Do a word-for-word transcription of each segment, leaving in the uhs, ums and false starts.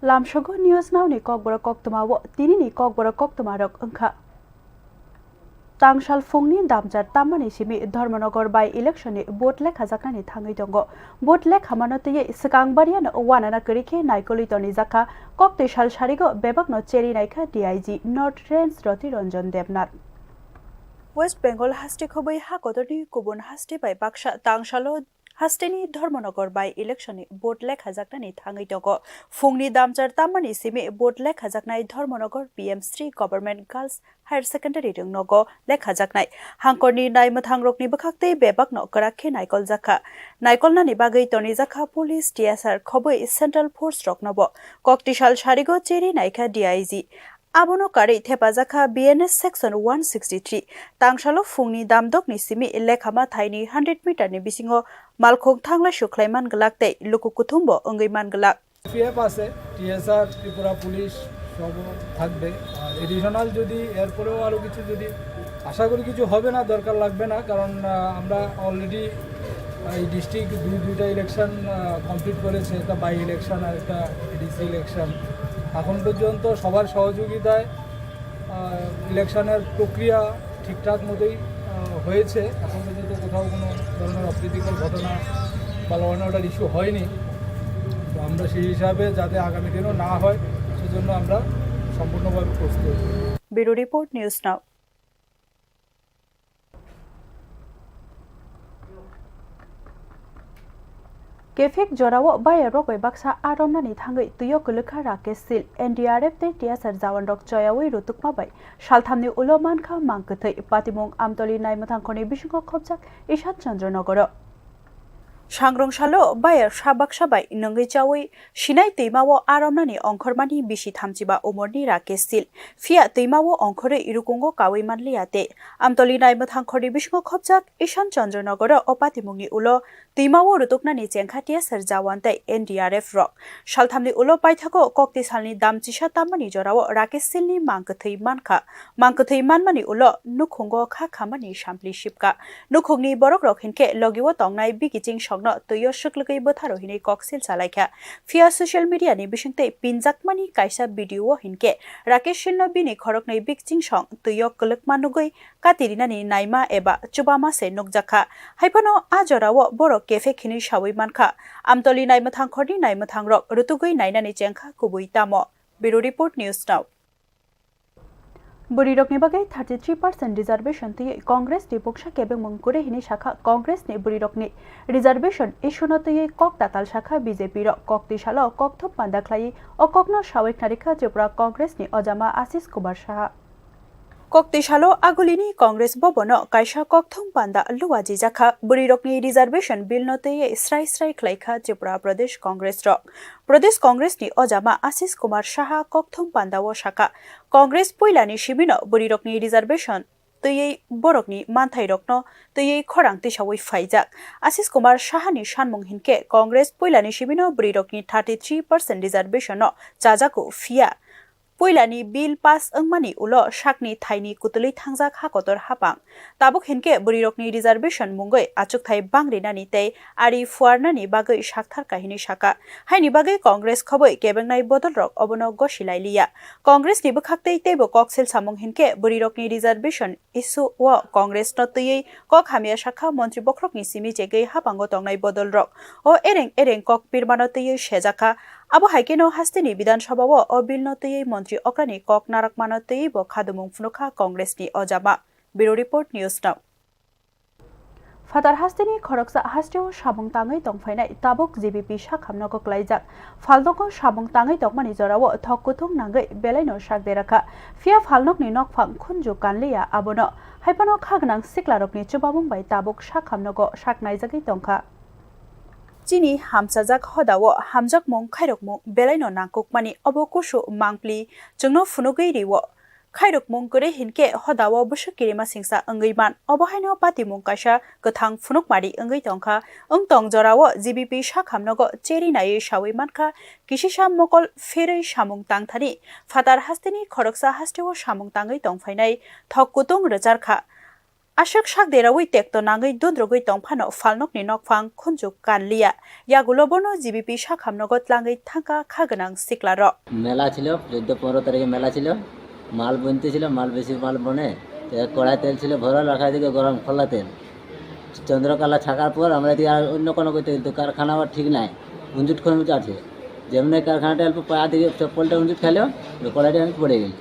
Lamsogo News Now ni kokborok koktwma o tinini kokborok koktwma rok wngkha. Tangsal phungni damchar tammani simi Dharmanagar by election ni vote lekhajaknani thangwi tongo. Vote lekhamano twiwi swkang bariano wanana kwrwi khe naikolwi tonijakha. Koktwi sal sarigo bebakno cheri naikha D I G North Range Roti Ranjan Debnath. West Bengal haste khobwi ha kotorni kubun haste bai baksa tangsalo hasteni Dharmanagar by election ni vote lekhajaknani thangwi tongo. Phungni damchar tammani simi vote lekhajaknai Dharmanagar P M Shri Government Girls Higher Secondary rwngnogo lekhajaknai. Hangkorni naimwthangrokni bwkhaktwi bebakno kwrak khe naikoljakha. Naikolnani bagwi tonijakha police, T S R khobwi central force roknobo. Koktisal sarigo cheri naikha D I G. Abono karwi thepajakha B N S section one sixty three. Tangsalo phungni damdokni simi lekhama thaini hundred meter ni bisingo malkhung thanglaisu khlaiman glak tei luku kuthumbo wngwi man glak. F I F আছে, T S R, Tripura পুলিশ সব থাকবে। আর এডিশনাল যদি এরপরেও আরও কিছু যদি, আশা করি কিছু হবে না, দরকার লাগবে না, কারণ আহ, আমরা অলরেডি এই ডিস্ট্রিক্ট দুই দুইটা ইলেকশন কমপ্লিট করেছে, একটা বাই ইলেকশন আর একটা এডিসি ইলেকশন। এখন পর্যন্ত সবার সহযোগিতায় ইলেকশনের প্রক্রিয়া ঠিকঠাক মতোই আহ, হয়েছে। এখন পর্যন্ত কোথাও কোনো ধরনের অপ্রীতিকর ঘটনা বা ল অ্যান্ড অর্ডার ইস্যু হয়নি। তো আমরা সেই হিসাবে যাতে আগামী দিনও না হয়, সেজন্য আমরা সম্পূর্ণভাবে প্রস্তুত। Bureau Report, News Now. Kefek jorao bayarok bai baksa aromnani thangwi twio kwlwkha Rakesh Sil, N D R F tei T S R jawanrok choyawi rutukma bai salthamni ulo mankha mang kwthwi. Patimung Amtoli naimwthangkhorni bisingo khopjak Ishan Chandra Nogoro. Sangrong salo bayar sa baksa bai nungwi chawi sinai twimao aromnani ongkhormani bisi thamchiba umorni Rakesh Sil. Phiya twimao ongkhorwi rukungo kawi manliya tei Amtoli naimwthangkhorni bisingo khopjak Ishan Chandra Nogoro o patimungni ulo twimao rutuknani chengkha T S R jawan tei N D R F rok. Salthamni ulo paithago kokti salni dam chisa tammani jorao Rakesh Silni mang kwthwi mankha. Mang kwthwi manmani ulo nukhungo kha khamani sampli sipkha. Nukhungni borokrok hinkhe logio tongnai bikiching songno twio swklwgwi bwtharo hinwi koksil chalaikha. Phiya social media ni bisingtwi pinjakmani kaisa video o hinkhe Rakesh Silno bini khoroknwi bikiching song twio kwlwkma nugwi katirinani naima eba chubama se nukjakha. Haiphano a jorao borok kefek hinwi sawi mankha. Amtoli naimwthangkhorni naimwthangrok rutugwi nainani chengkha kubui tamo. Bureau Report, News Now. Bwrwirokni bagwi thirty three percent reservation twiwi Congress ni buksa kebengmung kwrwi hinwi sakha Congress ni bwrwirokni reservation issue no twiwi kok tatal sakha B J P rok. Kokti salo kokthum panda khlaiwi o kokno sawi khnarikha Tripura Congress ni ojama Ashish Kumar Saha. Kokti salo agulini Congress bobono kaisa kokthum panda luajijakha. Bwrwirokni reservation bill no twiwi srai srai khlaikha Tripura Pradesh Congress rok. Pradesh Congress ni ojama Ashish Kumar Saha kokthum pandao sakha, Congress puilani simino bwrwirokni reservation twiwi borokni manthairokno twiwi khorang tisawi phaijak. Ashish Kumar Sahani sanmung hinkhe Congress puilani simino bwrwirokni thirty three percent reservation no chajago, phiya puilani bill pass wngmani ulo sakni thaini kutulwi thangjak hakotor hapang. Tabuk hinkhe bwrwirokni reservation mungwi achukthai bangrinani tei ari phuarnani bagwi saktharkha hinwi sakha. Haini bagwi Congress khobwi kebengnai bodolrok obono gosi lailiya. Congress ni bwkhaktwi teibo koksil samung hinkhe bwrwirokni reservation issue o Congress no twiwi kok hamya sakha montri bokhorokni simi chegwi hapango tongnai bodolrok. O ereng ereng kok pirmano twiwi sejakha. Abo hai kheno hasteni Bidhan Sabha o o bill no twiwi montri okrani kok narakmano twiwi bo khadumung phunukha Congress ni ojama. Bureau Report, News Now. Phatar hasteni khoroksa hasteo samung tangwi tongphainai tabuk G B P sakhamno kwklaijak. Phalnogo samung tangwi tongmani jorao thok kuthung nangwi belaino sak derakha. Phiya phalnokni nokphang khunju kanliya abono. Haiphano khagwnang siklarokni chubamung bai tabuk sakhamnogo sak naijagwi tongkha. Chini hamchajak hodao hamjakmung khairokmung belaino nangkukmani obo kusu mangpli chwngno phunugwi rio. Khairokmung kwrwi hinkhe hodao bwswk kirima singsa wngwi man. Obo haino patimung kaisa kwthang phunukmari wngwi tongkha. Wngtong jorao G B P sakhamnogo cheri naiwi sawi mankha, kisisa mokol pherwi samung tangthani phatar hasteni khoroksa hasteo samung tangwi tongphainai thok kutung rwcharkha. Aswk sak deraui tekto nangwi dundrogwi tong phano phalnokni nokphang khunju kanliya. Yagulo bono G B P sakhamnogo tlangwi thangkha kha gwnang siklarok. মেলা ছিল, চোদ্দ পনেরো তারিখে মেলা ছিল। মাল বুনতে ছিল, মাল বেশি মাল বনে। তো এক কড়াই তেল ছিল ভরা, রাখা দিকে গরম খোলা তেল। চন্দ্রকলা থাকার পর আমরা এদিকে আর অন্য কোনো করতে, কিন্তু কারখানা আবার ঠিক নাই, উঞ্জুট খরমুজ আছে। যেমনি কারখানাটা অল্প পা দিকে চপ্পলটা উঞ্জুট খেলো, ওই কড়াইটা আমি পড়ে গেল।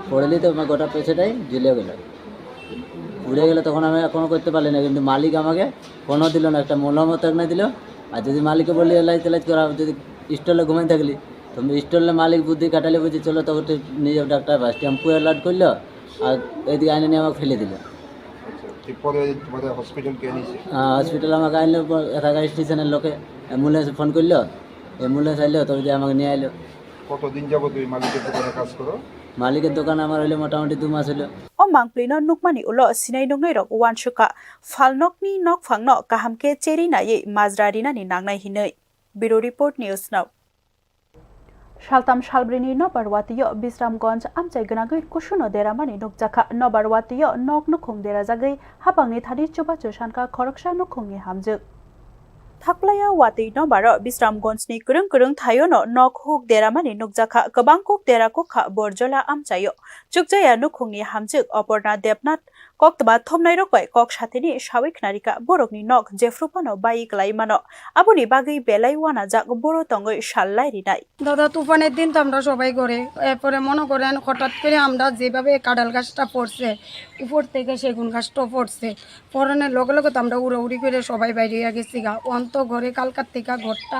পড়ে তো আমার গোটা পেছাটাই জ্বলে গেল। পুড়ে গেলে তখন আমি আর কোনো করতে পারলি না, কিন্তু মালিক আমাকে কোনো দিল না, একটা মলমও তো না দিল। আর যদি মালিককে বললি, "এলাইচ তেলাইচ করা", যদি স্টলে ঘুমাই থাকলি, তো স্টলে মালিক বুদ্ধি খাটালে বলছে, "চলো, তোকে তো নিয়ে যাও ডাক্তার পাশ।" টেম্পু অ্যালার্ট করলো, আর এদিকে আইনে নিয়ে আমাকে ফেলে দিল। আচ্ছা, এরপরে তোমাদের হসপিটাল কে নিয়েছে? আহ, হসপিটাল আমাকে আনলো ব-, এলাকা স্টেশনের লোকে, অ্যাম্বুলেন্সে ফোন করলো, অ্যাম্বুলেন্স আইলো, তবে দিয়ে আমাকে নিয়ে আইলো। কতদিন যাবত ওই মালিকের দোকানে কাজ করো? মালিকের দোকান আমার হইলো মোটামুটি দু মাস হইলো। O mangpli no nukmani ulo sinai nuknai rok uansukha, phalnokni nokphang no kaham khe cheri naiwi majra rinani nangnai hinwi. Bureau Report, News Now. Saltam salbrini nobar watio Bisramganj amchai gwnagwi kusuno deramani nukjakha. Nobar watio nok nukhung derajagwi hapangni thani chubachu sankha khoroksa nukhungni hamjwk. Thaklaya watwi nobaro Bisramganjni kwrwng kwrwng thaiono nok huk deramani nukjakha. Kwbang kuk dera kukha Borjola amchaio. Chukjaya nukhungni hamjwk Oporna Debnath koktwma thumnairok bai kok sathini sawi khnarikha, borokni nok jephru phano bai kwlai mano, aboni bagwi belai uanajak boro tongwi sal lai rinai. দাদা, তুফানের দিন তো আমরা সবাই ঘরে, এরপরে মনে করেন হঠাৎ করে আমরা যেভাবে কাঁঠাল গাছটা পড়ছে, উপর থেকে সেগুন গাছটাও পড়ছে, পড়ানোর লগে লগে তো আমরা উড়াউড়ি করে সবাই বাইরে গেছি গা। অন্ত ঘরে কালকার থেকে ঘরটা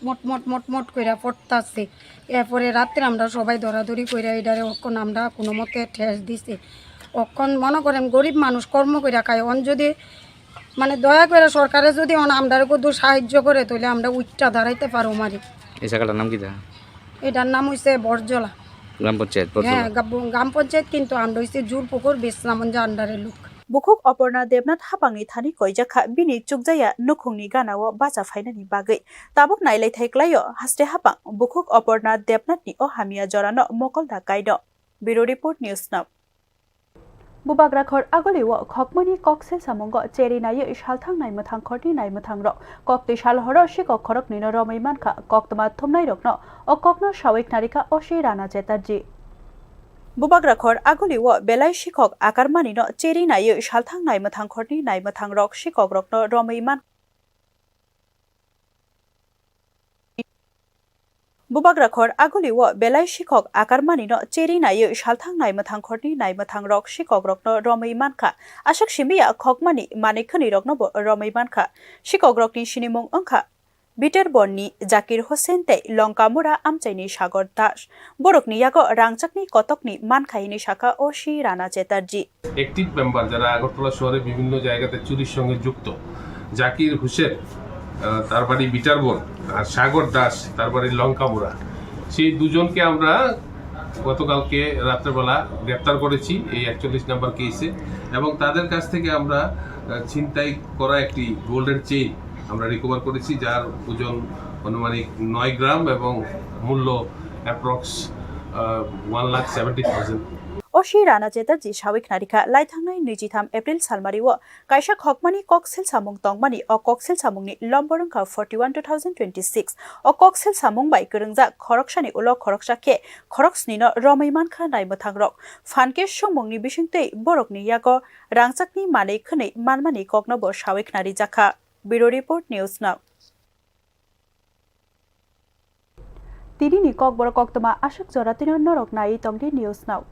মট মট মট মট কইরা পড়তাছে। এরপরে রাত্রে আমরা সবাই দৌড়াদৌড়ি কইরা এটারে অখন আমরা কোনো মতে ঠেস দিছি। অখন মনে করেন গরিব মানুষ কর্ম কইরা খায়, অন যদি মানে দয়া করে সরকারে যদি অন আমরারে কত সাহায্য করে তাহলে আমরা উঠটা দাঁড়াইতে পারো মারি। এই জায়গাটার নাম কি তা? এটার নাম হইছে বরজলা। গ্রাম পঞ্চায়েত, বরজলা। হ্যাঁ, গ্রাম পঞ্চায়েত, কিন্তু আমরা হইছে জুরপুকুর বিশ্রামগঞ্জ আন্ডারের লোক। Bukhuk Oporna Debnath hapangni thani koijakha bini chukjaya nukhungni ganao bacha phainani bagwi. Tabuk nailaithai klaio haste hapang bukhuk Oporna Debnathni o hamya jorano mokol da kaino. Bureau Report, News Now. Bubagrakhor Agulio khokmani kok selsamungo cheri naiwi salthang naimwthang khorni naimwthangrok. Koktwi sal horo sikok khoroknwino romwi mankha, koktwma thumnairokno o kokno sawi khnarikha O C Rana Chatterjee. Bubagrakhor Agulio belai sikok akarmanino cheri naiwi salthang naimwthang khorni naimwthangrok sikokrokno romwi man. Bubagrakhor Agulio belai sikok akarmanino cheri naiwi salthang naimwthang khorni naimwthangrok sikokrokno romwi mankha. Aswk simiya khokmani manwi khwnwiroknobo romwi mankha. Sikokrokni sinimung wngkha Biterbonni Zakir Hussain tei Longkamura amchaini Sagar Das. Borokni yago rangchakni kotokni mankha hini sakha O C Rana Chatterjee. Active member যারা আগরতলা শহরে বিভিন্ন জায়গাতে চুরির সঙ্গে যুক্ত, জাকির হোসেন, আহ, তার বাড়ি বিটারবন, আর সাগর দাস, তার বাড়ি লঙ্কামুড়া, সেই দুজনকে আমরা গতকালকে রাত্রেবেলা গ্রেপ্তার করেছি এই একচল্লিশ নম্বর কেসে, এবং তাদের কাছ থেকে আমরা, আহ, ছিনতাই করা একটি গোল্ডের চেইন আমরা রিকভার করেছি, যার ওজন আনুমানিক নয় গ্রাম এবং মূল্য অ্যাপ্রক্স, আহ, one lakh seventy thousand. O C Rana Chatterjee sawi khnarikha, laithangnai nwichitham April salmario kaisa khokmani kok selsamung tongmani, o kok selsamungni lombor wngkha forty one two thousand twenty six. O kok selsamung bai kwrwngjak khoroksani ulo khoroksa khe khoroksnino romwi mankha naimwthangrok. Phan khe songmungni bisingtwi borokni yago rangchakni manwi khwnwi manmani koknobo sawi khnarijakha. Bureau Report, News Now. Tinini kokborok koktwma aswk jora twino norok naiwi tongdi News Now.